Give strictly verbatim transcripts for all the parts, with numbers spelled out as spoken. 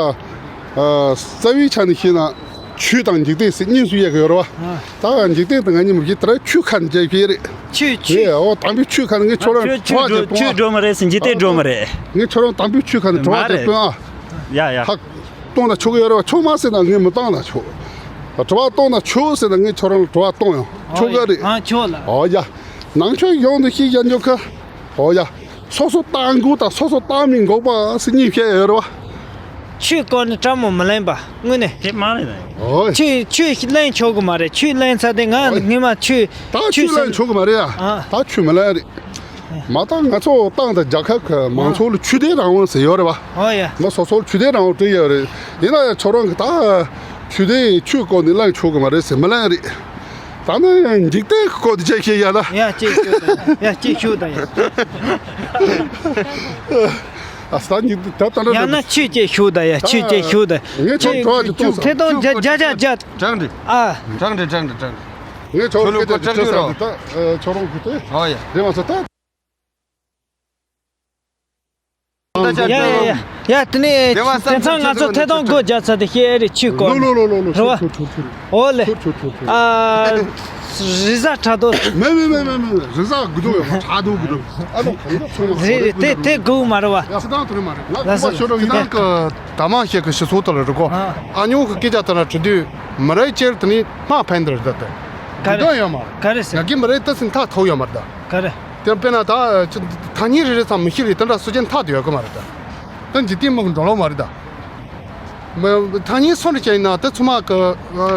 ཨ། རྩ་བའི་ཆ་ནས་བཤད་ན་ཆོས་དང་འཇིག་རྟེན་ཟེར་གཉིས་སུ་དབྱེ་གི་ཡོད་རེད་བ། ཨ། ད་འཇིག་རྟེན་དང་ང་གཉིས་མི་གཅིག་དེ་ར་ཆོས་ཁ་ནས་བྱས་བཤད་རེད། ཆོས་ཆོས། ངས་འོ་དམ་པའི་ཆོས་ཁ་ནས་ངས་ཁྱོད་རང་ཆོས་དྲི་བ་ཆོས་ཅིག་གཏོང་ཆོས་ཨ། སྒྲོལ་མ་རེད་ཟེར་འཇིག་རྟེན་སྒྲོལ་མ་རེད། ངས་ཁྱོད་རང་དམ་པའི་ཆོས་ཁ་ནས་དྲི་བ་མ་ཅིག་རེད། སྟོན་ཨ། ཡ་ཡ། ཧ། གཏོང་ན་ཆོག་གི་ཡོད་རེད་བ། ཆོག་མ་ཟེར་ན་ངས་མི་བཏང་ན་ཆོག་དྲི་བ་གཏོང་ན་ཆོག་ཟེར་ན་ངས་ཁྱོད་རང་ལ་དྲི་བ་གཏོང་ཡང་ཆོག་གི་རེད། ཨ་ཆོག་ལ། ཨོ་ཡ། ནང་ཆོས་ཡོང་དུ་ཤེས་ཡ་འཇོག་གི་ཨོ་ཡ། སོ་སོ་བཏང་དགོས་དང་སོ་སོ་བཏང་མི་དགོས་པ་ཟེར་གཉིས་བཤད་ཡོད་རེད་བ། ཆོས་སྐོར་ནས་བཀྲ་མོ་མི་ལེན་པ་དངོས་གནས། དེ་མ་རེད་ད། ཨོ་ཡ། ཆོས་ཆོས་ལེན་ཆོག་གི་མ་རེད། ཆོས་ལེན་ཚར་དེ་ང་ཨོ་ཡ། སྔོན་མ་ཆོས་ད་ཆོས་ཆོས་ལེན་སེམས་ཆོག་གི་མ་རེད་ཡ། ཨ། ད་ཆོས་མི་ལེན་རེད། མ་ད་ང་ཚོ་ཏང་དང་རྒྱལ་ཁབ་ཀྱི་མང་ཚོགས་ལ་ཆོས་དད་རང་དབང་ཟེར་ཡོད་རེད་བ། ཨོ་ཡ། ང་སོ་སོར་ཆོས་དད་རང་དབང་སྤྲད་ཡོད་རེད། ཡིན་ན་ཡང་ཁྱོད་རང་གི་ད་ཆོས་དད་ཆོས་སྐོར་ནས་གླེང་ཆོག་གི་མ་རེད་ཟེར་མི་གླེང་རེད། ད་ནི་འཇིག་རྟེན་གྱི་སྐོར་དེ་ཅིག་བཤད་ཡ་ལ། ཡ་ཅིག་ཤོད་དང་ཡ། ཡ་ཅིག་ཤོད་དང་ཡ། ཨ་ས་ཉིད་ད་ལྟ་འདྲ་ཡང་ན་ཆོས་ཅིག་ཤོད་དང་ཡ། ཆོས་ཅིག་ཤོད་དང་། ངས་ཁྱོད་ཁྱོད་ཁྱོད་ཁྱོད་ཐད་གཏོང་བརྒྱ་བརྒྱ་བརྒྱ་བརྒྱ། དྲང་རེད། ཨ། དྲང་རེད་དྲང་རེད་དྲང་རེད། ངས་ཁྱོད་ཁྱོད་སྐད་ཆ་ཅིག་ཁྲིད་ས་འདི་ད་ཁྱོད་རང་གི་དེ། ཨ་ཡ། རེད་མ་ཚོ་ད། ཡ་ཡ་ཡ་ཡ། དེ་ནས་དེང་སང་ང་ཚོ་ཐད་གཏོང་སྒོ་རྒྱག་ཚར་དེ་བཤད་རེད་ཆོས་སྐོར་ལོ་ལོ་ལོ་ལོ་ལོ། རེད་བ། ཆོས་ཆོས་ཆོས་ཆོས། ཨོ་ལེ། ཆོས་ཆོས་ཆོས་ཆོས། ཨ། རི་གཟར་ཕྲག་དོག་མེད་མེད་མེད་མེད་མེད། རི་གཟར་དགུ་དོག་ཡོད་མ་ཕྲག་དོག་དགུ་དོག་ཨ་ནི་གང་འདྲ་ཚང་མ་རེད་རེད། དེ་དེ་དགོས་མ་རེད་བ། ཡ་སི་ཏང་དུ་རེད་མ་རེད། ང་ལ་ཁུ་བ་ཤོ་རོ་ཡིན་ན་གི་ད་མ་ཤེས་གི་ཤི་སོ་དུ་ལ་རུ་གོ་ཨ་ཉོ་གི་སྐད་ཆ་དུ་ན་དྲི་དུས་མི་རེད་ཅེར་དུ་ནི་མ་ཕན་དུ་རེད་ད་དེ། ག་རེ་དོན་ཡོད་མ་རེད། ག་རེ་ཟེར། ང་གི་མི་རེད་ད་སིན་ཐག་ཐོག་ཡོད་མ་རེད་ད། ག་རེ། དེ་དཔེར་ན་ད་ཐ་སྙད་རེ་རེ་ཚང་མི་ཤེས་རེད། དེ་འདྲ་སུ་ཅན་ཐག་དུ་ཡོད་གི་མ་རེད་ད། ད་འཇིག་རྟེན་མི་གི་འགྲོ་ལོ་མ་རེད་ད། མི་ཐ་སྙད་སུ་འདྲ་བྱས་ཡིན་ན་ད་ཚང་མ་གི་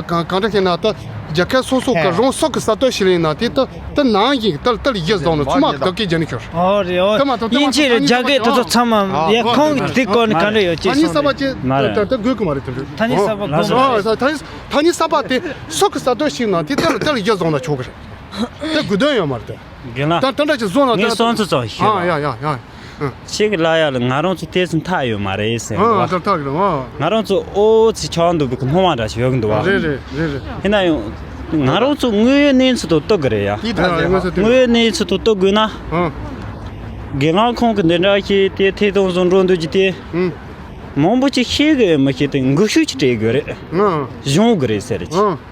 གང་གང་འདྲ་བྱས་ན་ད་རྒྱལ་ཁབ་སོ་སོ་གི་རང་སོ་གི་ས་སྟོད་ཤི་ལེན་ན་དེ་ད་ད་ནང་བཞིན་ད་ད་ལ་ཡིད་བཟུང་ནས་ཚང་མ་གི་བདག་གིས་རྒྱ་ནི་ཁྱོར། ཨོ་རེད་ཨོ། དེ་མ་གཏོགས་དེ་མ་དབྱིན་ཇི་རེད་རྒྱ་སྐད་དེ་ཚོ་ཚང་མ་ཡ་ཁོང་གི་དེ་སྐོར་ནས་ག་འདྲ་ཡོད་ཅེས་ཐ་སྙད་གསར་པ་ཅན་ད་ད་དགོས་གི་མ་རེད་དེ་འདྲ། ཐ་སྙད་གསར་པ་དགོས་མ་རེད། ཐ་སྙད་གསར་པ་དེ་སོ་གི་ས་སྟོད་ཤི་ན་དེ་ད་ལ་ད་ལ་ཡིད་བཟུང་ན་ཆོག་གི་རེད། དེ་དགོས་དོན་ཡོད་མ་རེད་དེ། རྒན་ལགས། ད་ད་འདྲ་ཅིག་བཟོ་ན་ངས་ད་སོང་ཚོ་ཚོ་ཞུ། ཨ་ཡ་ཡ་ཡ། ཁྱེད་ཀྱི་ལ་ཡ་ལ་ང་རང་ཚོ་ཏོག་ཙམ་ཐག་ཡོད་མ་རེད་ཟེར་བ། ཨ་ད་ཐག་རེད་ཨ། ང་རང་ཚོ་ཨོ་ཙི་ཆགས་འདུག་པའི་སྣང་བ་འདྲ་ཞིག་ཡོད་ཀྱི་འདུག་བ། རེད་རེད་རེད་རེད། ཡིན་ན་ཡང་། ང་རང་ཚོ་དངོས་ཡོད་གནས་ཚུལ་དང་ལྟོས་ཀྱི་རེད་ཡ། དེ་ཐག་རེད། དངོས་ཡོད་གནས་ཚུལ་དང་ལྟོས་དགོས་ན། ཨ། རྒན་ལགས་ཁོང་གི་འདི་འདྲ་ཞིག་དེ་ཐད་གཏོང་བཟོ་འགྲོ་འདུག་ཀྱི་དེ། ཨང་། མང་པོ་ཅིག་ཤེས་གི་ཡོད་མི་ཤེས་ཏེ་འགུལ་ཤུགས་ཅིག་སྤྲད་དགོས་རེད། ཨང་། གཞུང་གི་རེད་ཟེར་གྱི། ཨང་།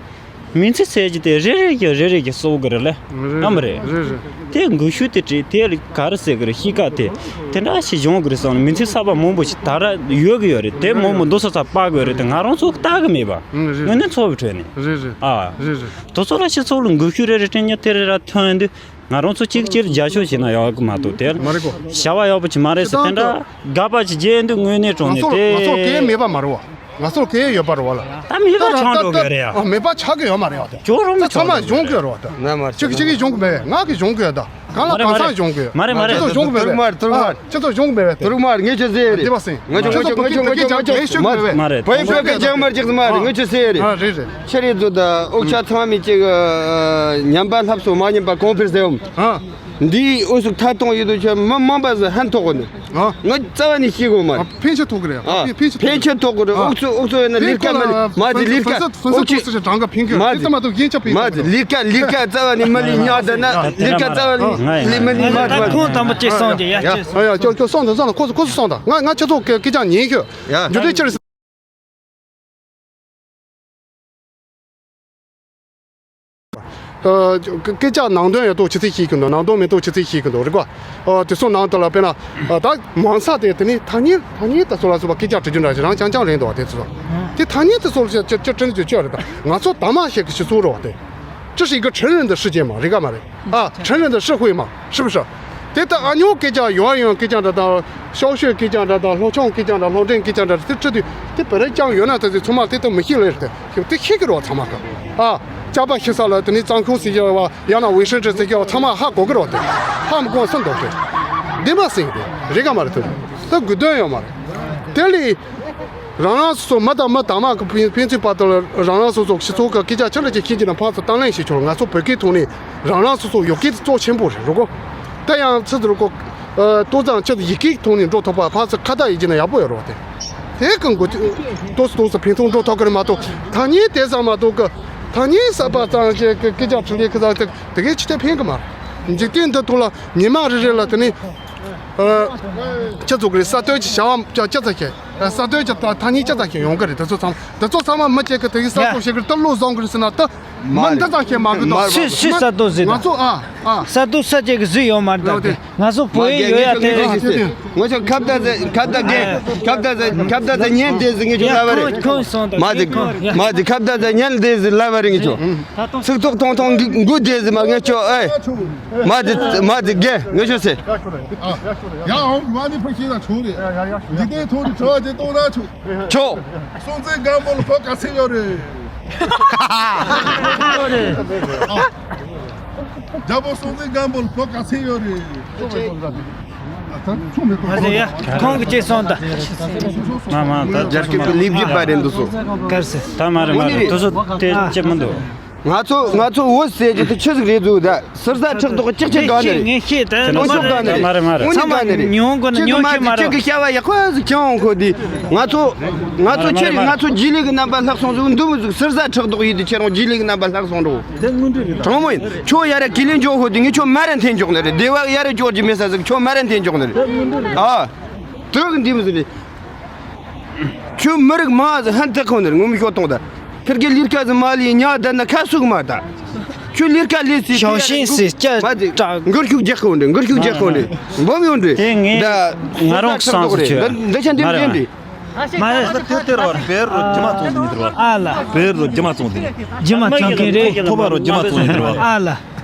མིང་ཚིག་ཟེར་གྱི་དེ་རེ་རེ་གི་རེ་རེ་གི་གསོག་གི་རེད་ལེ། རེད་ཨ་མ་རེད། རེད་རེད། དེ་འགུལ་ཤུགས་དེ་བྲིས་དེ་ལ་ག་རེ་ཟེར་གི་རེད་གཤིས་ཀ་དེ། དེ་འདྲ་ཞིག་གཞུང་གི་རེད་བསམ་ནས་མིང་ཚིག་གསར་པ་མང་པོ་ཞིག་ད་ར་ཡོད་གི་ཡོད་རེད། དེ་མང་པོ་འདུག་ས་ཚ་པག་གི་ཡོད་རེད། དེ་ང་རང་ཚོ་ལྟ་གི་མེད་པ། རེད་རེད། དངོས་གནས་ཚོ་བའི་ཁྲོད་ནས། རེད་རེད། ཨ། རེད་རེད། དེ་ཚོ་ར་སྤྱི་ཚོགས་ལ་འགུལ་ཤུགས་རེ་རེ་སྤྲད་ཉེ་དེ་རེ་ར་ཐོན་དུས། ང་རང་ཚོ་གཅིག་གཅིག་རྒྱབ་སྐྱོར་བྱས་ན་ཡག་གི་མ་གཏོགས་དེར། མ་རེད་གོ། བྱ་བ་ཡག་པོ་ཅིག་མ་རེད་ཟེར་དེ་འདྲ་དགག་པ་ཅིག་བརྒྱབ་འདུག་དངོས་གནས་དྲང་གནས་དེ། ང་ཚོ་ང་ཚོ་གལ་མེད་པ་མ་རེད་བ། ང་ཚོ་གལ་ཡོད་པ་རེད་བ་ལ། ད་མེད་པ་ཆགས་འགྲོ་གི་རེད་ཡ། ཨ་མེད་པ་ཆགས་གི་ཡོད་མ་རེད་བ་དེ། ཇོ་རུང་ད་ཚང་མ་གཞུང་གི་རེད་བ་དེ། ན་མ་རེད། གཅིག་གཅིག་གིས་གཞུང་གི་མེད་བས། ང་གི་གཞུང་གི་ཡོད་ད། གང་ལ་གང་ཚང་གཞུང་གི་ཡོད། མ་རེད་མ་རེད། ཁྱེད་ཚོ་གཞུང་གི་མེད་བས། ཁྱེད་ཚོ་གཞུང་གི་མེད་བས་དེ། ཁྱེད་ཚོ་གཞུང་གི་མེད་བས་དེ། དུར་མ་ངས་ཆི་ཟེར་རེད། དེ་བ་སེང་། ང་ཆོ་ང་ཆོ་ང་ཆོ་ང་ཆོ་ང་ཆོ་ང་ཆོ། མ་རེད་མ་རེད། བོད་བོད་སྐད་རྒྱག་མ་རྒྱག་མ་རེད། ང་ཆོ་ཟེར་རེད། ཨ་རེད་རེད། ཆི་རེད་འདུག་ད་འུ་ཅག་ཚང་མས་ཅིག་ཉམས་པ་ལྷབ་སོང་མ་ཉམས་པ་གོང་འཕེལ་ཟེར་འོང་། ཨ། འདིའི་འོས་ཤོག་ཐད་གཏོང་ཡོད་དུས་ཁྱོད་མི་མང་པ་ཟིག་ཧན་ཐོག་གོ་ནི། ཨ། ང་རྩ་བ་ནས་ཤེས་གོ་མ་རེད། ཕན་ཆད་ཐོག་གི་རེད། ཨ། ཕན་ཕན་ཆད་ཐོག་གི་རེད། ཨ། འོག་ཚོ་འོག་ཚོ་ཡོད་ན་ལས་ཀ་མ་ལས་མ་དེ་ལས་ཀ་འོག་ཚོ་མ་དེ་ལས་ཀ་ལས་ཀ་རྩ་བ་ནས་མ་ལས་ཉག་ད་ན་ལས་ཀ་རྩ་བ་ནས་ལས་མ་ལས་མ་ཐོག་མ་རེད། ད་ཁོང་དང་པོ་ཅིག་སོང་རྒྱུ་ཡ་ཡ་ཅེས་སོང་། ཡ་ཡ་ཁྱོད་ཁྱོད་སོང་དང་སོང་དང་ཁོ་ཚོ་ཁོ་ཚོ་སོང་དང་། ང་ང་ཁྱེད་ཚོ་སྐད་ཆ་ཉན་ཤོད། ཡ་འཇུ་དེ་ཅི་རེད། སྐད་ཆ་ནང་དོན་ཡོད་དོ་ཆི་ཚིག་ཤེས་ཀྱི་འདུག་ནང་དོན་མེད་དོ་ཆི་ཚིག་ཤེས་ཀྱི་འདུག་རེད་གོ། དེ་ཚོ་ནང་དུ་ལ་དཔེར་ན་ད་མང་ཚ་དེ་དེ་ནི་ཐ་སྙད་ཐ་སྙད་དེ་ཚོ་ལ་སོགས་པ་སྐད་ཆ་དྲི་རྒྱུ་འདྲ་ཞིག་རང་རྐྱང་རྐྱང་རེད་འདུག་བ། དེ་ཚོ་དེ་ཐ་སྙད་དེ་ཚོ་ལ་ཅི་ཅི་དྲན་རྒྱུ་ཅི་ཡོད་རེད། ད་ང་ཚོ་ད་མ་ཤེས་ཀྱི་ཤི་སོང་རེད་བ། དེ་ཅི་ཞིག་གི་ཁྲིན་རིན་དུ་ཧྲི་ཅེ་མ་རེད་ག་མ་རེད། ཨ། ཁྲིན་རིན་དུ་ཧྲི་ཧུའེ་མ་是不是། དེ་ལྟ་ཨ་ཉོ་སྐད་ཆ་ཡོང་ཡོང་སྐད་ཆ་འདྲ་དང་ཤོག་ཤོད་སྐད་ཆ་འདྲ་དང་སློབ་སྦྱོང་སྐད་ཆ་འདྲ་སློབ་འབྲིང་སྐད་ཆ་འདྲ་དེ་ཁྲིད་དུས་དེ་བོད་རིགས་ཀྱང་ཡོད་ན་ད་དེ་ཚང་མ་དེ་ལྟ་མི་ཤེས་ལེ་རེད། དེ་ཤེས་ཀྱི་རོགས་ཚང་མ་གི། ཨ། ཅག་པ་ཤི་ས་ལ་དེ་ནི་གཙང་ཁུང་ཟེར་གྱི་བ་ཡང་ན་ཝེ་ཧྲན་ཀྲི་ཟེར་གྱི་བ་ཚང་མ་ཧ་གོ་གི་རོགས་དེ། ཧ་མི་གོ་སུ་འདོགས་དེ། བདེན་པ་སེང་དེ་རེད་ག་མ་རེད། དེ་ད་དགོས་དོན་ཡོད་མ་རེད། དེ་ལས། རང་རང་སོ་སོ་མི་དང་མི་དང་མ་གི་ཕན་ཕན་ཚུན་བར་དུ་ལ་རང་རང་སོ་སོ་སྤྱི་ཚོགས་ཀྱི་སྐད་ཆ་ཅི་འདྲ་ཅིག་ཤེས་ཀྱི་ན་ཕར་ཚུར་གཏམ་གླེང་བྱེད་ཆོག་ང་ཚོ་བོད་སྐད་ཐོག་ནས་རང་རང་སོ་སོ་ཡོད་སྐད་དེ་གཙོ་ཆེན་པོ་རེད་རོ་གོ། ད་ཡང་ཚིག་དེ་རུ་གོ། ཏོག་ཙམ་ཅི་ཡི་གེ་ཐོག་ནས་འགྲོ་ཐུབ་པ་ཕར་ཚུར་ཁ་བརྡ་ཡེད་ཀྱི་ན་ཡག་པོ་ཡོད་རོ་དེ། དེ་གི་འགོ་ཏོག་ཙམ་ཏོག་ཙམ་ཕན་ཐོགས་འགྲོ་ཐུབ་ཀྱི་རེད་མ་གཏོགས་ཐ་སྙད་དེ་ཙམ་མ་གཏོགས་ཀྱི་ཐ་སྙད་གསར་པ་ཙམ་ཞིག་གི་སྐད་ཆ་དྲི་ལེ་ཁི་ཙམ་དེ་དེ་གའི་ཅི་སྟེ་ཕན་གི་མ་རེད། འཇིག་རྟེན་འདི་ཐོག་ལ་ཉི་མ་རེ་རེ་ལ་དེ་ནས། ཨ། ཁྱེད་ཚོ་གི་ས་སྟོད་ཀྱི་བྱ་བ་ཅི་ཙམ་ཞིག་ས་སྟོད་ཀྱི་ད་ཐ་སྙད་ཅི་ཙམ་ཞིག་ཡོང་གི་རེད། དེ་ཚོ་ཚང་དེ་ཚོ་ཚང་མ་མི་གཅིག་གི་དེ་གི་ས་ཡ། སྟོད་ཞིག་གི་ཏི་ལོ་བཟང་གི་རེད་ཟེར་ན་ད་མི་འདི་ཙམ་ཞིག་མ་གི་ད། སུས་སུས་ས་སྟོད་ཟེར་ད། ང་ཚོ་ཨ་ཨ། ས་སྟོད་ས་གཅིག་གི་ཟིག་ཡོད་མ་རེད་ད། ང་ཚོ་བོད་ཡིག་ཡོད་ཡ་དེ་རེད། ང་ཚོ་ཁ་བརྡ་ཟེར་ཁ་བརྡ་རྒན་ཁ་བརྡ་ཟེར་ཁ་བརྡ་ཟེར་ཉན་བསྡད་ཟེར་ངས་ཁྱོད་ལབ་པ་རེད། མ་དེ་མ་དེ་ཁ་བརྡ་ཟེར་ཉན་བསྡད་ཟེར་ལབ་པ་རེད་ངས་ཁྱོད། ཚིག་ཐོག་ཐོང་ཐོང་འགུལ་བསྡད་ཟེར་མ་ངས་ཁྱོད་ཨེ། མ་དེ་མ་དེ་རྒན་ངས་ཁྱོད་ཟེར། ཡ་འོང་མ་ནི་ཕ་ཤི་ན་ཆོག་རེད། འདི་ལྟའི་ཐོག་ནས་དྲི་བ་ཅིག་གཏོང་ན་ཆོག་ཆོག་སྲོང་བཙན་སྒམ་པོ་ལ་བུ་ག་ཚད་ཡོད་རེད། རྒྱལ་པོ་སྲོང་བཙན་སྒམ་པོ་ལ་བུ་ག་ཚད་ཡོད་རེད། ཨ་ད་ཆུང་མེད་པ། ཨ་ཟེ་ཡ། ཁོང་གི་ཅེས་སོང་ད། མ་མ་ད་རྒྱ་སྐད་པའི་ལེབ་རྒྱུད་པ་རེད་འདུག་སོ། གར་སེ། ད་མ་རེད་མ་རེད། དེ་ཚོ་དེ་ཅི་མི་འདུག་ང་ཚོ་ང་ཚོ་བོད་ཟེར་རྒྱུ་དེ་ཆི་ཟིག་རེད་འདུག་ད་ཟུར་ཟ་ཁྲག་དོག་ཅིག་ཅིག་དགའ་ནི་རེད། ངས་ཤེས་ད། དེ་ནོ་ཤོག་དགའ་ནི་རེད། མ་རེད་མ་རེད། ཚང་མ་དགའ་ནི་རེད། ཉོ་དགོས་ན་ཉོ་ཤེས་མ་རེད། ཁྱེད་ཀྱི་བྱ་བ་ཡག་པ་ཟིག་ཁྱེད་འོང་ཁོ་དེ། ང་ཚོ་ང་ཚོ་ཁྱེད་ང་ཚོ་རྗེས་ལུས་ཀྱི་རྣམ་པ་ལྷག་སོང་ཟིག་འདུག་མི་ཟིག་ཟུར་ཟ་ཁྲག་དོག་ཡིན་དུས་ཁྱེད་རང་རྗེས་ལུས་ཀྱི་རྣམ་པ་ལྷག་སོང་འགྲོ། དྲང་མོ་ཡིན། ཁྱོད་ཡ་ར་གི་ལེན་འཇོག་ཁོ་དེ་ངས་ཁྱོད་མ་ར་འཐེན་འཇོག་ནི་རེད། སྡེ་བ་ཡ་ར་འཇོག་རྒྱུ་མེད་ས་ཟིག་ཁྱོད་མ་ར་འཐེན་འཇོག་ནི་རེད། ཨ། དུག་འདི་མི་ཟིག་རེད། ཁྱོད་མི་རིགས་མང་ཟིག་ཧན་ཐག་ཁོ་ནི་རེད། ངོ་མི་ཤོད་གཏོང་ད། ཁིར་གི་ལིར་ཀ་ཟིག་མ་ལི་ཉ་ད་ན་ཁ་ཟུག་མ་ད། ཁྱོད་ལིར་ཀ་ལི་སི་ཞའོ་ཤིན་སི་སྐྱ་མ་དེ་དྲག་འགུལ་ཤུགས་རྒྱག་གོ་འདྲེ། འགུལ་ཤུགས་རྒྱག་གོ་འདྲེ། འབོམ་ཡོང་འདྲེ། དེ་ངས་ད་ང་རང་གི་བསམ་ཚུལ་ཆོས་འདི་འདི་ཆ་འདི་མ་རེད་འདྲེ། མ་རེད། ད་དེ་དེ་རོ་བེར་རོ་རྒྱུ་མ་བཙོང་འདི་ནི་དེ་རོ། ཨ་ལ། བེར་རོ་རྒྱུ་མ་བཙོང་འདི་ནི། རྒྱུ་མ་བཙོང་མཁན་རེད། ཐོ་བ་རོ་རྒྱུ་མ་བཙོང་འདི་ནི་དེ་རོ། ཨ་ལ།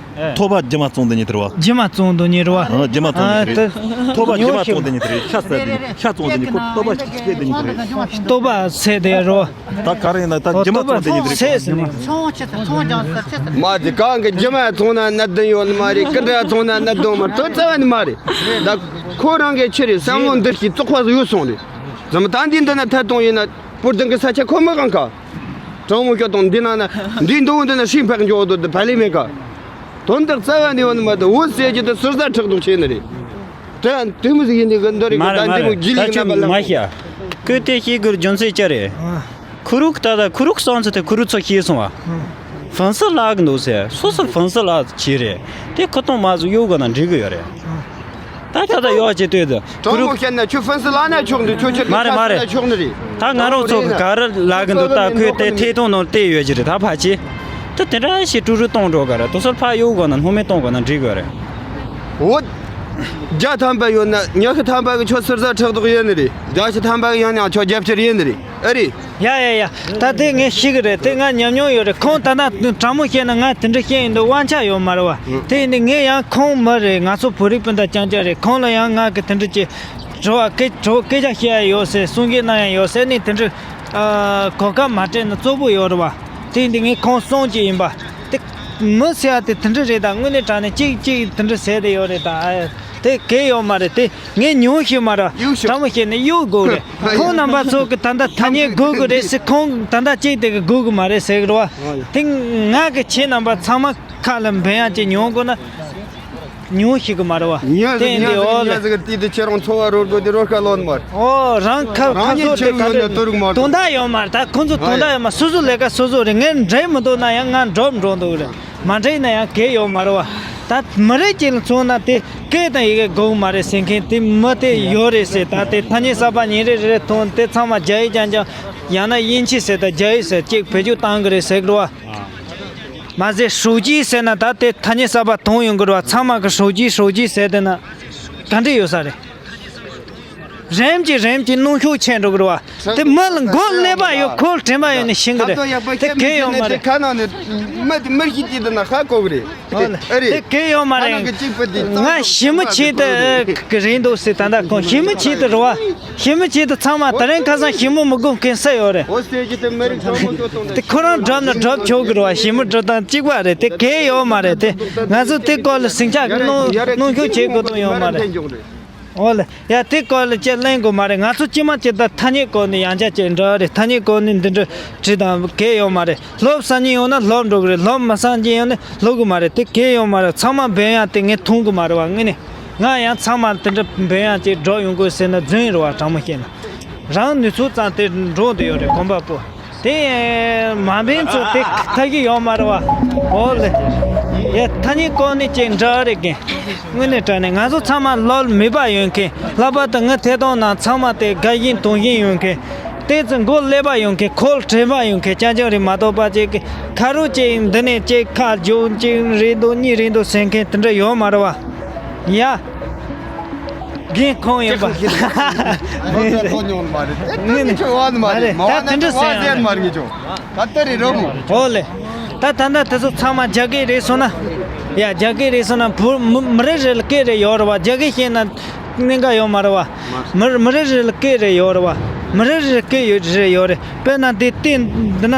ཐོ་བ་རྒྱུ་མ་བཙོང་འདི་ནི་དེ་རོ། རྒྱུ་མ་བཙོང་འདི་ནི་རོ། ཨ་རྒྱུ་མ་བཙོང་འདི་ནི་རེད། ཐོ་བ་རྒྱུ་མ་བཙོང་འདི་ནི་དེ་རེད། ཤ་ཟ་འདི་ནི་ཤ་བཙོང་འདི་ནི་ཁོ་ཐོ་བ་ཤ་ཤ་འདི་ནི་དེ་རེད། ཐོ་བ་ཟེར་དེ་རོ། ད་ག་རེ་ཡིན་ན་ད་རྒྱུ་མ་བཙོང་འདི་ནི་དེ་རེད། ཟེར་ཟེར་ནི། མ་དེ་གང་གི་རྒྱུ་མ་བཙོང་ན་གནད་དོན་ཡོད་ནི་མ་རེད། ཀི་འདྲ་བཙོང་ན་གནད་དོན་མ་རེད། དོ་རྩ་བ་ནི་མ་རེད། ད་ཁོ་རང་གི་ཆི་རེད། བསམ་བློ་འདི་ཞིག་བཙོག་པ་ཡོད་སོང་རེད། ཛམ་ད་འདི་འདི་ན་ཐད་གཏོང་ཡིན་ན་པུར་དང་གི་ས་ཆ་ཁོ་མི་གང་ག་དྲང་མོ་ཤོད་དང་། འདི་ནང་ན་འདི་འདུག་འདི་ན་ཧྲིན་ཕེག་འཇོག་འདུག་འདི་བ་ལི་མེ་ཀ་དོན་དག་རྩ་བ་ནས་ཡོང་ནི་མ་གཏོགས་འོ་ཟེར་རྒྱུ་དེ་ཟུར་ཟ་ཁྲག་དོག་བྱས་ནི་རེད། དེ་དུས་མི་ཟིག་ཡིན་ནི་གི་འདི་རེད་གི། མ་རེད་ད་མ་འདི་མོ་རེད། རྒྱུ་ད་ལིག་ཁྱོད་རྣམ་པ་ལྷག་མ་ཤེས་ཨ། ཁོས་དེ་ཤེས་དགོས་རྒྱུ་མཚན་ཅི་རེད། ཁུ་རུག་ད་ད་ཁུ་རུག་སོང་ཚེ་དེ་ཁུ་རུག་ཚོ་ཤེས་སོང་བ། ཧྥན་སི་ལག་གི་འདུག་ཟེར། སོ་སོ་ཧྥན་སི་ལག་བྱས་རེད། དེ་ཁོ་ཐོང་མ་ཟུག་གཡོག་ག་ན་འགྲིག་གི་ཡོད་རེད། ད་ད་ད་ཡོག་ཅེ་ལྟོས་ད། ཁུ་དྲང་མོ་རུ་བཤད་ན་ཁྱོད་ཧྥན་སི་ལག་ན་ཆོག་འདུག་ཁྱོད་ཁྱོད་མ་རེད་མ་རེད། ཆོག་ནི་རེད། ད་ང་རང་ཚོ་གི་ག་རེ་ལབ་གི་འདུག་ད་ཁོས་དེ་ཐད་གཏོང་ནང་བལྟས་ཡོད་ཀྱི་རེད། ད་ཕལ་ཆེར་ད་དེ་འདྲ་ཞིག་ཀྲུ་རུ་གཏོང་འགྲོ་ག་རེད། དེ་ཚོར་ཕར་གཡུག་དགོས་ན་སྣུམ་མེ་གཏོང་དགོས་ན་འགྲིག་གི་རེད། འོ། བརྒྱ་ཐམ་པ་ཡོད་ན་ཉི་ཤུ་ཐམ་པ་གི་ཁྱོད་ཟུར་ཟ་ཁྲག་དོག་ཡོད་ནི་རེད། བརྒྱ་ཞིག་ཐམ་པ་གི་ཡང་ནི་ཁྱོད་རྒྱབ་སྐྱོར་ཡོད་ནི་རེད། ཨེ་རེད། ཡ་ཡ་ཡ། ད་དེ་ངས་ཤེས་གི་རེད། དེ་ང་ཉམས་མྱོང་ཡོད་རེད། ཁོང་ད་ལྟ་དྲང་མོ་བཤད་ན་ང་དེ་འདྲ་བཤད་ཡིན་འདུག་དབང་ཆ་ཡོད་མ་རེད་བ། དེ་ཡིན་དུས་ངས་ཡང་ཁོང་མི་རེད། ང་ཚོ་བོད་རིགས་སྤུན་ཟླ་རྐྱང་རྐྱང་རེད། ཁོང་ལ་ཡང་ང་གི་དེ་འདྲ་ཅིག་དྲི་བ་སྐད་དྲི་བ་སྐད་ཆ་བཤད་ཡ་ཡོད་ཟེར། གསུང་གི་གནང་ཡ་ཡོད་ཟེར་ནས་དེ་འདྲ་གོ་སྐབས་མ་སྤྲད་ན་གཙོ་བོ་ཡོད་རེད་བ། དེ་ཡིན་དུས་ངས་ཁོང་གསུང་གི་ཡིན་པ། དེ་མི་ཟེར་ཡ་དེ་དེ་འདྲ་རེད། ད་དངོས་གནས་དྲང་གནས་གཅིག་གཅིག་དེ་འདྲ་ཟེར་དེ་ཡོད་རེད། ད་ཨ་དེ་གལ་ཡོད་མ་རེད། དེ་ངས་ཉུང་ཤོས་མ་རེད། གཡུག་ཤོག་དྲང་མོ་བཤད་ན་གཡུག་དགོས་རེད། ཁོང་རྣམ་པ་ཚོ་གི་ད་ལྟ་ཐ་སྙད་དགོས་གི་རེད་ཟེར། ཁོང་ད་ལྟ་གཅིག་དེ་གི་དགོས་གི་མ་རེད་ཟེར་གི་རེད་བ། དེ་ང་གི་ཁྱེད་རྣམ་པ་ཚང་མ་ཁ་ལ་འབེན་ཡ་ཅིག་ཉོ་དགོས་ན་ཉུང་ཤོས་གི་མ་རེད་བ། ཉ་དེ་ཟིག་ཉ་འདི་ཟིག་འོ་ཉ་ལ་ཟིག་དེ་དེ་ཁྱེད་རང་འཚོ་བ་རོལ་དགོས་དེ་རོལ་ཁ་ལོན་མར། ཨོ་རང་ཁ་རང་ཁ་ཉིད་ཚོ་ཆེ་དེ་ག་ཡོད་ན་དུ་རུག་མར་དོན་དག་ཡོད་མ་རེད། ད་ཁོང་ཚོ་དོན་དག་ཡོད་མ། སོ་སོ་ལས་ཀ་སོ་སོ་རེད། ངས་འགྲིག་མི་འདུག་ན་ཡང་ང་འགྲོ་འགྲོ་འདུག་རེད། མ་འགྲིག་ན་ཡང་གལ་ཡོད་མ་རེད་བ། ད་མི་རིགས་གཅིག་ལ་མཚོན་ན་དེ་སྐད་དང་ཡི་གེ་དགོས་མ་རེད་ཟེར་མཁན་དེ་མི་དེ་ཡོད་རེད་ཟེར། ད་དེ་ཐ་སྙད་གསར་པ་ཉིན་རེ་རེ་རེ་ཐོན་དེ་ཚང་མ་རྒྱ་ཡིག་རྐྱང་རྐྱང་ཡང་ན་དབྱིན་ཇི་ཟེར་ད་རྒྱ་ཡིག་ཟེར་གཅིག་བེད་སྤྱོད་བཏང་གི་རེད་ཟེར་གི་རེད་བ། མ་ཟད་手机ཟེར་ན་ད་དེ་ཐ་སྙད་གསར་པ་ཐོན་ཡོང་གི་རེད་བ། ཚང་མ་གི་手机手机ཟེར་དེ་ན་ག་འདྲ་ཡོད་ས་རེད། རིམ་གྱིས་རིམ་གྱིས་གནོན་ཤུགས་ཆེ་འགྲོ་གི་རེད་བ། དེ་མི་ལ་མགོ་ཀླད་པ་ཡོད། ཁོ་དྲན་པ་ཡོད་ནས་ཤེས་གི་རེད། དེ་གལ་ཡོད་མ་རེད། ཁ་ནང་ནས་མི་དེ་མི་ཤི་དེ་དེ་ན་ཧ་གོ་གི་རེད། ཨ་རེད། དེ་གལ་ཡོད་མ་རེད། ང་ཞི་མི་ཆེད་དུ་རེད་འདུག་ཟེར། ད་ལྟ་ཁོང་ཞི་མི་ཆེད་དུ་རེད་བ། ཞི་མི་ཆེད་དུ་ཚང་མ་ད་རིང་ཁ་སང་ཞི་མི་མི་དགོས་མཁན་སུ་ཡོད་རེད། དེ་ཁོ་རང་སྒྲུབ་ན་སྒྲུབ་ཆོག་གི་རེད་བ། ཞི་མི་སྒྲུབ་སྟངས་གཅིག་པ་རེད། དེ་གལ་ཡོད་མ་རེད། དེ་ང་ཚོ་དེ་སྐོར་ལ་ཟིང་ཆ་གནོན་གནོན་ཤུགས་བྱེད་དགོས་དོན་ཡོད་མ་རེད། འོ་ལེ། ཡ་དེ་སྐོར་ལ་ཅི་གླེང་དགོས་མ་རེད། ང་ཚོ་སྤྱི་མ་ཅི་ད་ཐ་སྙད་སྐོར་ནས་ཡང་བསྐྱར་ཅིག་འདྲ་རེད། ཐ་སྙད་སྐོར་ནས་འདི་འདྲ་བྲིས་དང་གལ་ཡོད་མ་རེད། སློབ་སང་ཉིན་ཡོང་ན་སློབ་འགྲོ་གི་རེད། སློབ་མ་སང་ཉིན་ཡོང་ན་སློབ་གི་མ་རེད། དེ་གལ་ཡོད་མ་རེད། ཚང་མ་འབེན་ཡ་དེ་ངས་མཐོང་གི་མ་རེད་བ། དངོས་གནས་ང་ཡང་ཚང་མ་དེ་འདྲ་འབེན་ཡ་ཅིག་འགྲོ་ཡོང་དགོས་ཟེར་ན་རྫུན་རེད་བ། དྲང་མོ་བཤད་ན་རང་ནུས་ཚོད་ཙམ་དེ་འགྲོ་འདོད་ཡོད་རེད། གོམ་པ་སྤོ། དེ་མ་འབེན་ཚོ་དེ་ཐག་གི་ཡོད་མ་རེད་བ། འོ་ལེ། ཡ། ཐ་སྙད་བཀོལ་ནི་ཅིག་འདྲ་རེད་གི། དངོས་གནས་དྲང་གནས་ང་ཚོ་ཚང་མ་ལོ་མེད་པ་ཡོད་མཁན། ལྷག་པར་དུ་ངའི་ཐད་གཏོང་ནང་ཚང་མ་དེ་དགའ་བཞིན་དུང་བཞིན་ཡོད་མཁན། དེ་ཚོ་མགོ་ཀླད་པ་ཡོད་མཁན། ཁོག་དྲན་པ་ཡོད་མཁན་རྐྱང་རྐྱང་རེད་མ་གཏོགས་པ། ཅིག་གི་ཁ་རོག་ཅིག་འདི་ནས་ཅིག་ཁ་རྒྱུག་ཅིག་རེད་འདུག་གཉིས་རེད་འདུག་ཟེར་མཁན་དེ་འདྲ་ཡོད་མ་རེད་བ། ཡ། རྒན་ཁོང་ཡིན་པ། ཁོ་ཁོ་ཉོན་མ་རེད། དེ་དེ་ནི་ཁྱོད་བ་ནི་མ་རེད། མ་བ་ན་དེ་བ་ཟེར་མ་རེད་ངེས་ཅོ། ད་ལྟ་རེད་རོ་མོ། ཨོ་ལེ། ད་ད་ལྟ་དེ་ཚོ་ཚང་མ་རྒྱ་སྐད་རེད་སོང་ན། ཡ། རྒྱ་སྐད་རེད་སོང་ན་བུ་མི་མི་རེ་རེ་ལ་སྐད་རེ་ཡོད་རེད་བ། རྒྱ་སྐད་ཤེས་ན་གནད་འགག་ཡོད་མ་རེད་བ། མི་མི་རེ་རེ་ལ་སྐད་རེ་ཡོད་རེད་བ། མི་རེ་རེ་ལ་སྐད་ཡོད་རེ་ཡོད་རེད། དཔེར་ན་འདི་སྟེང་འདི་ན་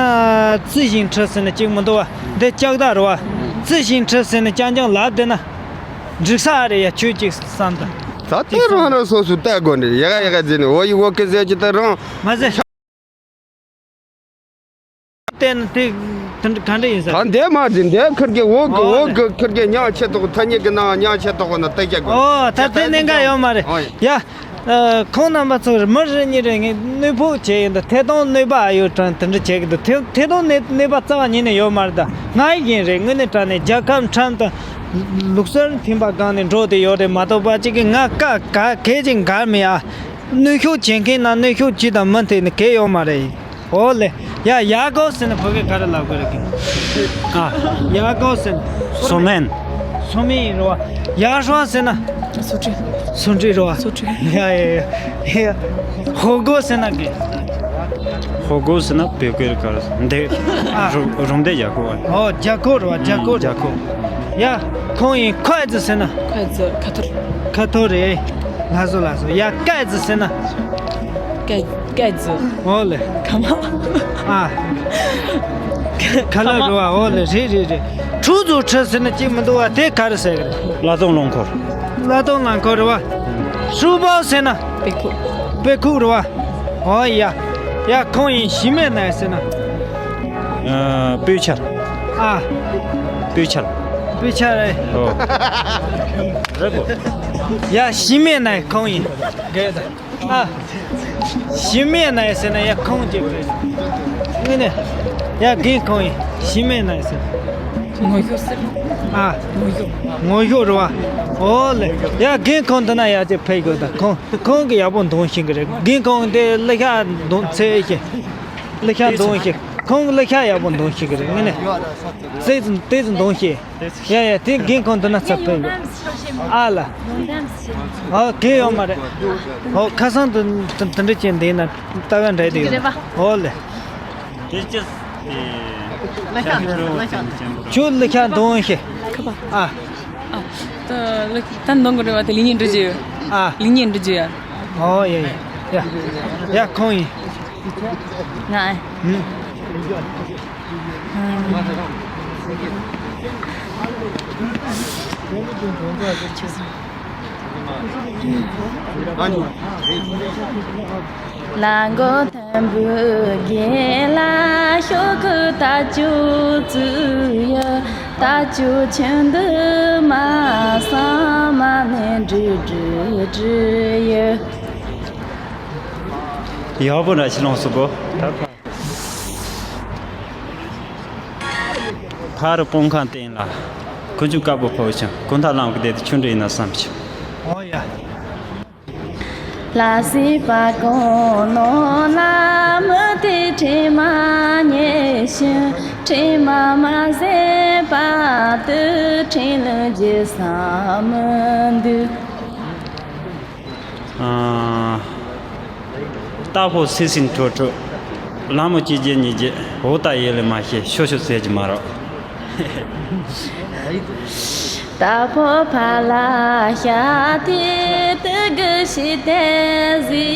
自行车ཟེར་ན་གཅིག་མི་འདུག་བ། འདི་ལྕགས་ཐག་རེད་བ། 自行车ཟེར་ན་རྐྱང་རྐྱང་ལབ་བསྡད་ན། འགྲིག་ས་རེད་ཡ། ཁྱོད་ཅིག་བསམ་དང་། ད་དེ་རང་རང་སོ་སོ་བལྟ་དགོས་ནི། ཡ་ག་ཡ་ག་ཟེར་ནི། འོ་ཡི་འོ་ཀི་ཟེར་གྱི་ད་རང་། མ་ཟེར། བལྟས་ན་དེ་དེ་འདྲ་ག་འདྲ་ཡིན་ས། ད་འདས་མ་ཟེར། འདས་ཁིར་གི་འོ་ཀི་ཨོ་འོ་ཀི་ཁིར་གི་ཉག་ཆེ་ཏོག་ཐ་སྙད་ཀྱི་ནང་ཉག་ཆེ་ཏོག་ན་བལྟ་རྒྱག་དགོས། ཨོ་ད་དེ་གནད་འགག་ཡོད་མ་རེད་ཨོ་ཡ། ཡ། ཨ། ཁོང་རྣམ་པ་ཚོ་མི་རེ་གཉིས་རེ་ངས་གནོད་པོ་བྱས་ཡིན་ད། ཐད་གཏོང་གནོད་པ་ཡོད་དྲན་དེ་འདྲ་བྱས་གི་འདུག་ཐད་ཐད་གཏོང་གནོད་གནོད་པ་རྩ་བ་ཉིད་ནས་ཡོད་མ་རེད་ད། ང་ཡིན་རེད། དངོས་གནས་དྲང་གནས་རྒྱལ་ཁབ་ཁྲིམས་དང་ལུགས་སྲོལ་མཐུན་པ་སྒང་ནས་འགྲོ་བསྡད་ཡོད་རེད་མ་གཏོགས་པ། གཅིག་གི་ང་ཀ་ག་གལ་ཆེན་གར་མེད་ཨ། གནོན་ཤུགས་བྱེད་མཁན་ན་གནོན་ཤུགས་ཅི་དང་མི་མཐུན་ནི་གལ་ཡོད་མ་རེད། ཨོ་ལེ། ཡ། ཡ་གོ་ཟེར་ན་བོད་སྐད་ག་རེ་ལབ་དགོས་རེད་གི། ཨ། ཡ་གོ་ཟེར་ན། སོ་མེན། སོ་མེན་རེད་བ། ཡ་ཧྲོ་ཟེར་ན། སོ་ཁྲི། སོ་ཁྲི་རེད་བ། སོ་ཁྲི། ཡ་ཡ་ཡ་ཡ། ཧོ་གོ་ཟེར་ན་གི། ཧོ་གོ་ཟེར་ན་བོད་སྐད་ག་རེ་འདི། ཨ། རུ་རུམ་བསྡད་རྒྱ་གོ་བ། ཨོ་རྒྱ་གོ་རེད་བ། རྒྱ་གོ་རེད། རྒྱ་གོ། ཡ། ཁོང་ཡིན། ཁོ་ཨེ་ཙི་ཟེར་ན། ཁོ་ཨེ་ཙི་ཁ་ཐོར། ཁ་ཐོར་རེད། ལགས་སོ་ལགས་སོ། ཡ། ཀ་ཨེ་ཙི་ཟེར་ན། ཀ་ཀ་ཙི། ཨོ་ལེ། ཁ་མ། ཨ། ཁ་ལག་རེད་བ། ཨོ་ལེ། རེད་རེད་རེད། ཁྲུ་ཛུ་ཁྲི་ཟེར་ན་གཅིག་མི་འདུག་བ། དེ་ག་རེ་ཟེར་གི་རེད། གླ་གཏོང་རླངས་འཁོར། གླ་གཏོང་རླངས་འཁོར་རེད་བ། ཧྲུའུ་པའོ་ཟེར་ན། པེ་ཁུག་པེ་ཁུག་རེད་བ། ཨོ་ཡ། ཡ། ཁོང་ཡིན། ཞི་མེད་ནའི་ཟེར་ན། ཨ། སྤོས་ཆར། ཨ། སྤོས་ཆར། སྤོས་ཆར་རེད། ཨོ། རེད་གོ། ཡ། ཞི་མེད་ནའི་ཁོང་ཡིན། རེད་ད། ཨ། ཞི་མེད་ནའི་ཟེར་ན་ཡ་ཁོང་གཅིག་རེད། ངས་ནས། ཡ། རྒན་ཁོང་ཡིན། ཞི་མེད་ནའི་ཟེར། ངོ་ཤོག་ཟེར། ཨ། ངོ་ཤོག་ངོ་ཤོག་རེད་བ། ཨོ་ལེ། ཡ། རྒན་ཁོང་འདི་ན་ཡ་ཅིག་ཕེབས་དགོས་ད། ཁོང་ཁོང་གི་ཡག་པོ་འདོན་ཤེས་གི་རེད། རྒན་ཁོང་འདི་གླུ་ཤགས་འདོན་ཚད་ཤེས། གླུ་ཤགས་འདོན་ཤེས། ཁོང་གི་གླུ་ཤགས་ཡག་པོ་འདོན་ཤེས་གི་རེད། ངས་ནས། ཙེ་ཙི་ཙེ་ཙི་འདོན་ཤེས། ཡ་ཡ། དེ་རྒན་ཁོང་འདི་ན་ཚ་ཕེབས་ཡོད། ཨ་ལ། ཨ། གལ་ཡོད་མ་རེད། ཨོ། ཁ་སང་དུ་དུ་དུ་འདྲི་ཅན་འདི་ན་ལྟ་བ་འདྲ་དེ་ཡོད། ཨོ་ལེ། དེ་ཅི། ཁྱོད་གླུ་ཤགས་འདོན་ཤེས། ཨ། ད་ལ་ད་འདོན་གི་རེད་བ། དེ་ལི་ཉིན་འདྲི་རྒྱུ། ཨ། ལི་ཉིན་འདྲི་རྒྱུ་ཡ། ཨོ་ཡ་ཡ། ཡ་ཡ། ཁོང་ཡིན། ང་། ཨ། ལ་མགོ་མཐོན་པོའི་རྒན་ལ་ཤོག་གུ་ད་ཅུ་ཙུ་ཡ། ད་ཅུ་ཆུ་འདི་མ་སང་མ་ནས་འབྲི་འབྲི་འབྲི་ཡ། ཡག་པོ་འདྲ་ཞིག་ལོངས་སུ་གོ། ཕ་རུ་སྤུངས་ཁང་སྟེང་ལ། ཁུ་ཆུ་དཀར་པོ་ཕོག་ཅིང་། ཀུན་ཐ་ལམ་གྱི་སྟེང་དུ་ཆུ་འདྲེན་ན་བསམ་ཞིང་། ཨོ་ཡ། ལ་སྲིད་པ་གང་ནང་ན་མུ་སྟེགས་དྲི་མ་མྱོས་ཤིང་། དྲི་མ་མ་ཟད་པ་དུ་ཕྲིན་ལས་རྒྱས་བསམ་མི་འདུག་ཨ། རྟ་ཕོ་སིང་སིང་ཁྲོ་ཁྲོ། ལ་མོ་ཅི་བྱེད་ཉི་བྱེད། འོ་ད་ཡེ་ལེ་མ་ཤེས། ཤོ་ཤོ་ཟེར་གྱི་མ་རོགས། རྟ་ཕོ་ཕ་ལ་ཤ་ཐི་དུ་གུ་ཤི་ཏེ་ཟི་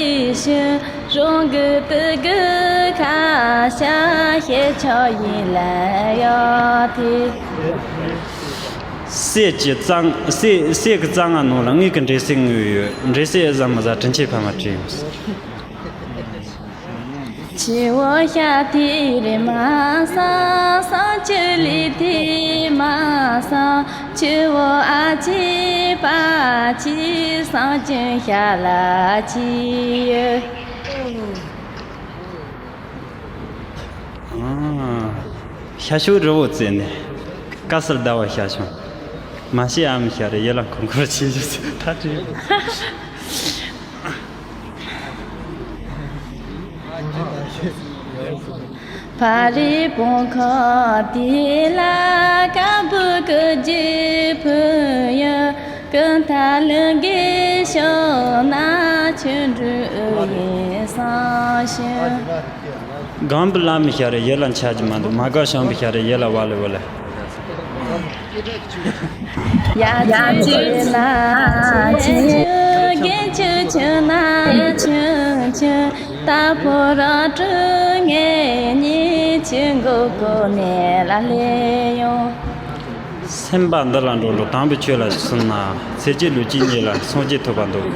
ཤུ། རོང་གི་དུ་གུ་ཁ་ཤ་ཤེ་ཆོ་ཡིན་ལ་ཡོ་ཐི། སྲས་ཀྱི་རྩ། སྲས་སྲས་ཀྱི་རྩ་སྔ་ནང་ལ་དངུལ་གྱི་འདྲེ་སྲས་དངུལ་ཡོད། འདྲེ་སྲས་ཨེ་ཟ་མི་ཟ་དྲིན་ཆེན་ཕ་མ་བྲིས་ཡོད། ཆུ་བོ་ཤ་ཐི་རི་མ་ས། སང་ཆུ་ལི་ཐི་མ་ས། ཆུ་བོ་ཨ་ཆི་པ་ཆི། སང་ཆུ་ཤ་ལ་ཆི་ཡོད། ཨ། ཤ་ཤུ་རི་བོ་རྩེ་ནས། དཀའ་སར་ཟླ་བ་ཤར་བྱུང་། མ་ཤེས་ཨ་མི་ཤ་རེ་ཡེ་ལ་ཁོང་ཁོར་ཆེ་ཞུ་ད་དྲིས། ཕ་རི་བོང་ཁ་དེ་ལ་ཀ་བུ་ཀུ་ཇི་ཕུ་ཡ་ཀུན་ཐ་ལུ་གི་ཤོ་ན་ཆུ་འབྲུ་ཡིན་སང་ཤི། སྒང་པུ་ལ་མི་ཤ་རེ་ཡེ་ལ་འཆར་གྱི་མ་འདུག་མ་ག་ཤང་པུ་ཤ་རེ་ཡེ་ལ་བ་ལེ་བ་ལེ། ཡ་ཅི་ལ་ཆེ་གེ་ཆུ་ཆུ་ན་ཆུ་ཆུ་ད་ཕོ་ར་ཀྲུ་ངེ་ཉི་ཆུ་མགོ་ཀོ་ནེ་ལ་ལེ་ཡོང་། སེམས་པ་འདི་ལ་འགྲོ་འགྲོ་དང་པོའི་ཆོས་ལ་སོང་ན་ཚེ་སྐྱེ་ལུས་སྐྱེ་གཉིས་ལ་སངས་རྒྱས་ཐོབ་པ་འདུག་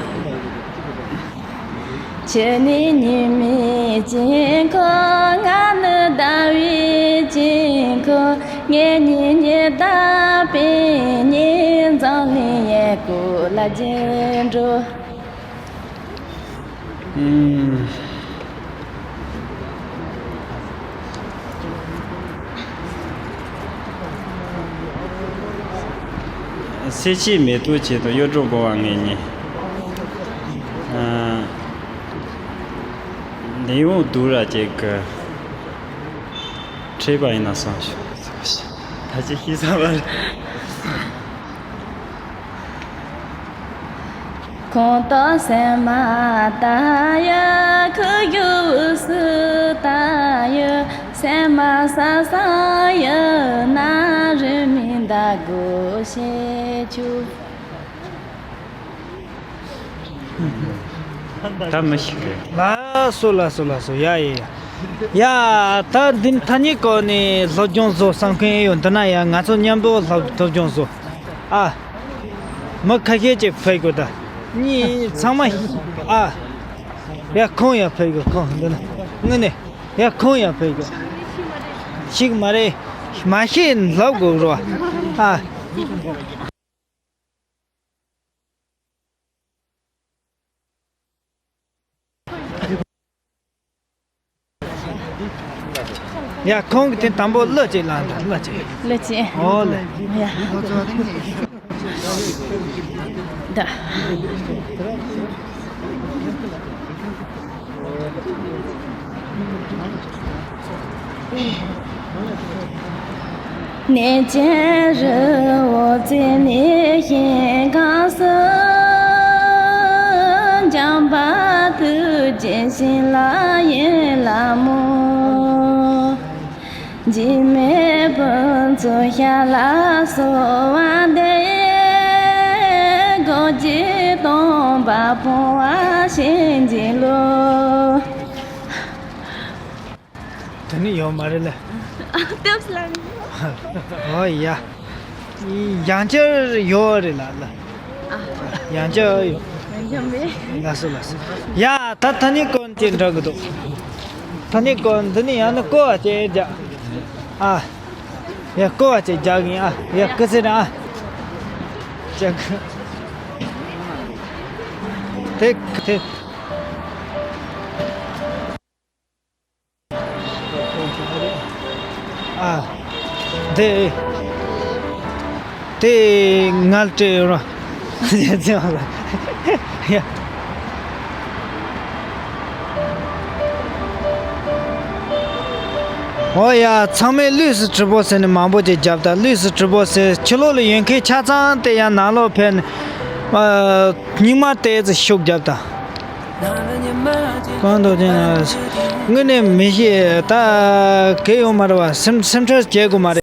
ཁྱོད་ནི་ཉི་མའི་དཀྱིལ་འཁོར། ང་ནི་ཟླ་བའི་དཀྱིལ་འཁོར། ངེད་གཉིས་ཉི་ཟླ་པའི་གཉིས། འཛམ་གླིང་ཡས་སྐོར་ལ་རྒྱུགས་འགྲོ། ཨུམ། སེམས་ཅན་མེ་ཏོག་ཆེད་དུ། གཡུ་སྒྲོན་བགོ་བ་ངེད་གཉིས། ཨ། ལས་འོང་སྡུག་ར་ཅིག་གི་འཕྲད་པ་ཡིན་ན་བསམ་བྱུང་། ད་ཅི་ཤེས་ས་བ་རེད། ཁོང་དང་སེམས་མ་ད་ཡ་ཁུ་གུ་འུ་སུ་ད་ཡ་སེམས་མ་ས་ས་ཡ་ན་རི་མི་ད་གོ་ཤེས་ཆུ། ད་མི་ཤེས་གི། ལགས་སོ་ལགས་སོ་ལགས་སོ། ཡ་ཡ་ཡ། ཡ། ད་འདི་ཐ་སྙད་སྐོར་ནས་སློབ་སྦྱོང་བཟོ་བསམ་མཁན་ཡོད་འདི་ན་ཡ་ང་ཚོ་མཉམ་པོ་སློབ་སློབ་སྦྱོང་བཟོ། ཨ། མི་ཁ་ཤས་ཅིག་ཕེབས་དགོས་ད། གཉིས་ཚང་མ། ཨ། ཡ་ཁོང་ཡ་ཕེབས་དགོས་ཁོང་འདི་ན། དངོས་གནས། ཡ་ཁོང་ཡ་ཕེབས་དགོས། ཤིག་མ་རེད། མ་ཤེས་ལབ་དགོས་རོ། ཨ། ཡ་ཁོང་གི་དེ་དང་པོ་གླུ་ཅིག་བླངས་དང་། གླུ་ཅིག་གླུ་ཅིག་ཨོ་ལེ། ཡ། ད། གནས་ཆེན་རི་བོ་རྩེ་ནས་ཞིང་ཁམས་སུ། འཇམ་དཔལ་ཐུགས་རྗེ་བྱིན་རླབས་ཡིན་ལ་མོ། འཇིགས་མེད་ཕུན་ཚོགས་ཞལ་ལ་གསོལ་བ་འདེབས། སྒོ་འབྱེད་སྟོང་པ་སྤོང་བ་བྱིན་གྱིས་རློབས། དེ་ནི་ཡོད་མ་རེད་ལ། ཨ། སྟབས་ལ། ཨོ་ཡ། ཡང་བསྐྱར་ཡོད་རེད་ལ་ལ། ཨ། ཡང་བསྐྱར་ཡོད། ཡང་བསྐྱར་མེད། ལགས་སོ་ལགས་སོ། ཡ་ད་ཐ་སྙད་སྐོར་ཅིག་འགྲོ་གི་འདུག་ཐ་སྙད་སྐོར་འདི་ནི་ཡང་ན་བཀོལ་བ་ཅིག་རྒྱག་ཨ། ཡ་བཀོལ་བ་ཅིག་རྒྱག་གིན་ཨ། ཡ་སྐུ་ཚེ་རིང་ཨ། ཅག་དེ་དེ། ཨ། དེ། དེ་ངལ་སྤྲད་རོགས། ཡ། ཨོ་ཡ། ཚང་མས་ལུས་སུ་གྲུབ་པོ་ཟེར་ནས་མང་པོ་ཅིག་རྒྱབ་ད། ལུས་སུ་གྲུབ་པོ་ཟེར། ཕྱི་ལོགས་ལ་ཡོད་མཁན་ཆ་ཚང་དེ་ཡང་ནང་ལོགས་ཕེབས་ནས། ཨ། སྙིང་མ་དེ་ཚོ་ཤུགས་རྒྱབ་ད། གང་དུ་དེ་ན་དངོས་གནས་མི་ཤེས་ད་གལ་ཡོད་མ་རེད་བ། སེམས་སེམས་ཁྲལ་བྱེད་དགོས་མ་རེད།